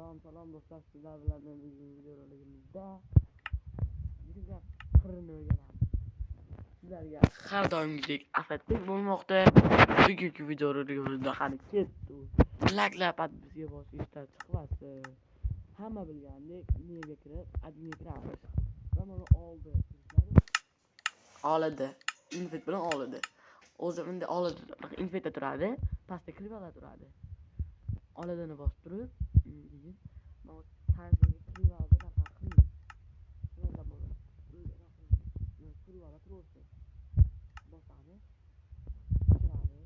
Salom do'stlar, sizlar bilan men bugungi videoligimizda Minecraft qirini o'rganamiz. Sizlarga har doimgidek asadbek bo'lmoqda. Bugungi videoroligimizda qani ketdi. Likelar bizga bosish ishdan chiqmasin. Hamma bilgandek, nega kirib, adminga kiramiz. Va mana oldi. Oladi. Infet bilan oladi. O'zi bunday oladi, infetda turadi, pastda klivalar turadi. Oladini bosib turib, keyin mana tarzga klivalni anaqa qilmaymiz. Nima bo'ladi? Klivala turaversin. Bosamiz. Kiradi.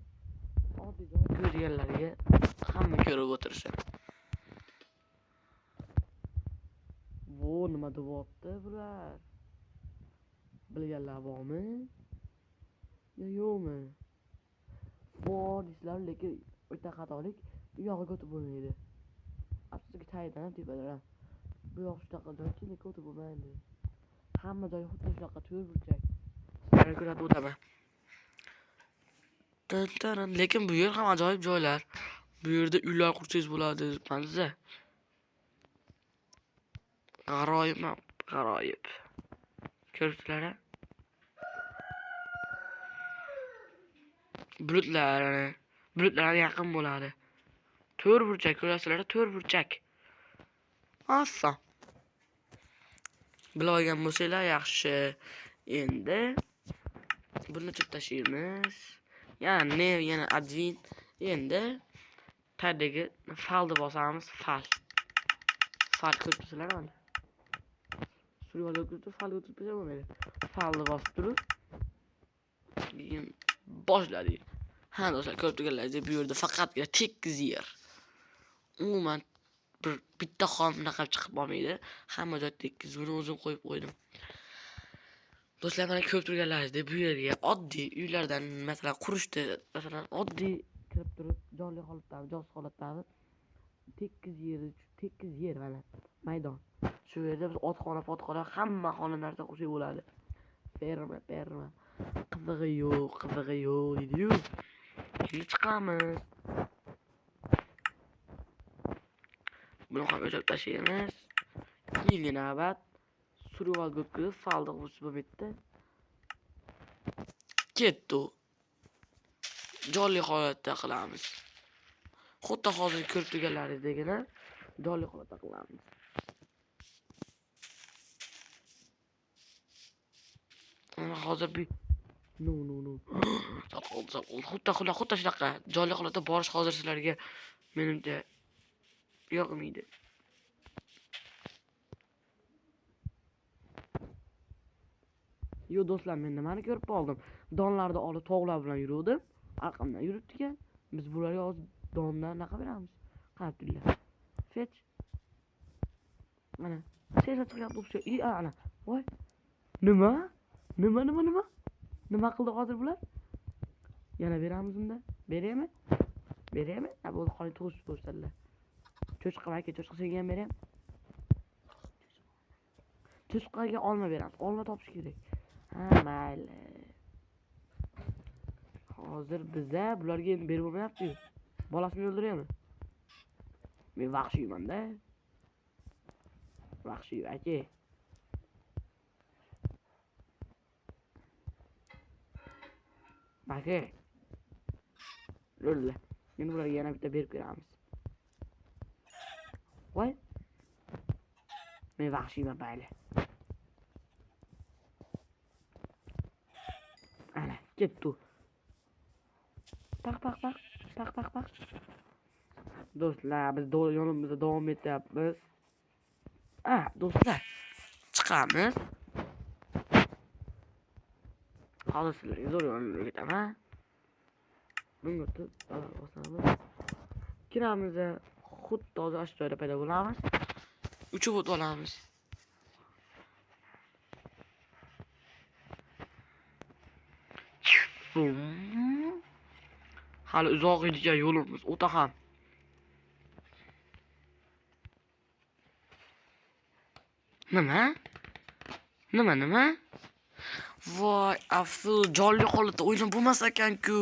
Oddiy joy ko'rganlarga hamma ko'rib o'tirsin. Bu nima deyapti bular? Bilganlar bormi? Yo yo'qmi? Bor deysizlar, lekin o'ta xatolik. U yog'iga o'tib bo'lmaydi. Afsuski tagidan ham tepadan ham. Bu yoq shunaqa joyki, lekin o'tib bo'lmaydi. Hamma joyi xuddi shunaqa to'rt burchak. Sizlarga ko'rsatib o'taman. Tan-taran. Lekin bu yer ham ajoyib joylar. Bu yerda uylar qursangiz bo'ladi, mazza. G'aroyib, g'aroyib. Ko'ribsizlar-a? Bulutlar, bulutlar yaqin bo'ladi. To'rt burchak ko'rasizlar, to'rt burchak. Oson. Bilib olgan bo'lsanglar yaxshi. Endi buni chip tashlaymiz. Yana yana admin. Endi tagdagi falni bosamiz, fal. Fal ko'ribsizlar mana. Suriyada o'tirib, falga o'tirib bo'lsa bo'lmaydi. Falni bosib turib, keyin boshladik. Ha do'stlar, ko'rib turganlaringizdek bu yerda faqatgina tekis yer. Umuman bir bitta xom bunaqa chiqib bo'lmaydi. Hamma joy tekis. Buni o'zim qo'yib qo'ydim. Do'stlar, mana ko'rib turganlaringizdek bu yerga oddiy uylardan masalan qurishdi, masalan oddiy kirib turib jonli holatdami, jonsiz holatdami tekis yer, tekis yer mana maydon. Shu yerda biz otxona, potxona, hamma xona narsa qursak bo'ladi. Ferma, ferma. Qizig'i yo'q, qizig'i yo'q deydi-yu. Endi chiqamiz. Buni ham o'chirib tashlaymiz. Keyingi navbat survivalga o'tkazib, falni qo'shib bo'lmaydi. Ketdi. Jonli holatda qilamiz. Xuddi hozir ko'rib turganlaringizdekina jonli holatda qilamiz. Mana hozir bir no. Xuddi shunaqa jonli holatda borish hozir sizlarga menimcha yoqmaydi. Yo do'stlar, men nimani ko'rib qoldim? Donlarni olib tog'lar bilan yuruvdim. Arqamdan yuribdi ekan. Biz bularga hozir dondan anaqa beramiz. Qarab turinglar. Fetch. Mana, sezib chiqyapti o'xshaydi. I ana. Voy. Nima? Nima? Nima qildi hozir bular? Yana beramiz unda. Beraymi? Beraymi? Ha, bo'ldi, qoli tug'ishib ko'rsatdilar. Cho'chqa aka, cho'chqa senga ham beraman. Cho'chqaga olma beramiz. Olma topish kerak. Ha, mayli. Hozir biza bularga endi berib bo'lmayapti-yu. Bolasini o'ldiraymi? Men vahshiyman-da. Vahshiy aka. Aka. Lo'lla. Endi bularga yana bitta berib ko'ramiz. Voy. Men vahshiyman mayli. Ana, ketdi. Paq paq paq. Paq paq paq. Do'stlar, biz yo'limizda davom etyapmiz. Ah, do'stlar, chiqamiz. Hozir sizlarga zo'r yo'lni o'rgataman. Bunga o'tib, bosamiz. Kiramiz, xuddi hozir shu joyda paydo bo'lamiz. Uchib o'tib olamiz. Hali uzoq ekan yo'limiz, o'ta ham. Nima? Nima? Voy, afsus, jonli holatda o'ynab bo'lmas ekan-ku.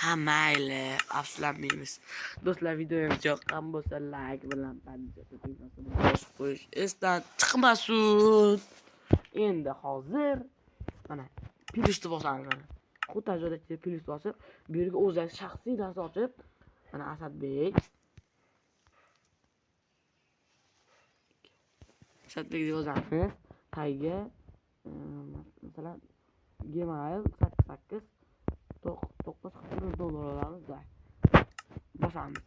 Ha, mayli, afsuslanmaymiz. Do'stlar, videomiz yoqqan bo'lsa, like bilan подписаться tugmasini bosib qo'yish esdan chiqmasin. Endi hozir mana plyusni bosamiz mana. Xuddi joyda plyus bosib, bu yerga o'zingiz shaxsiy narsa ochib, mana Asadbek deb yozamiz. Tayga masalan Gmail 88 9 41 dollar olamiz da. Bosamiz.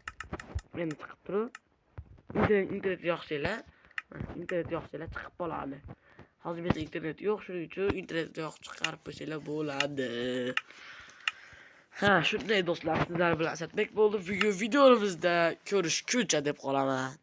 Endi chiqib turib, internet yoqsanglar, internet yoqsanglar chiqib qoladi. Hozir menda internet yo'q, shuning uchun internet yo'q chiqarib qo'ysanglar bo'ladi. Ha, shunday do'stlar, sizlar bilan Asadbek bo'ldi. Bugun videomizda ko'rishguncha deb qolaman.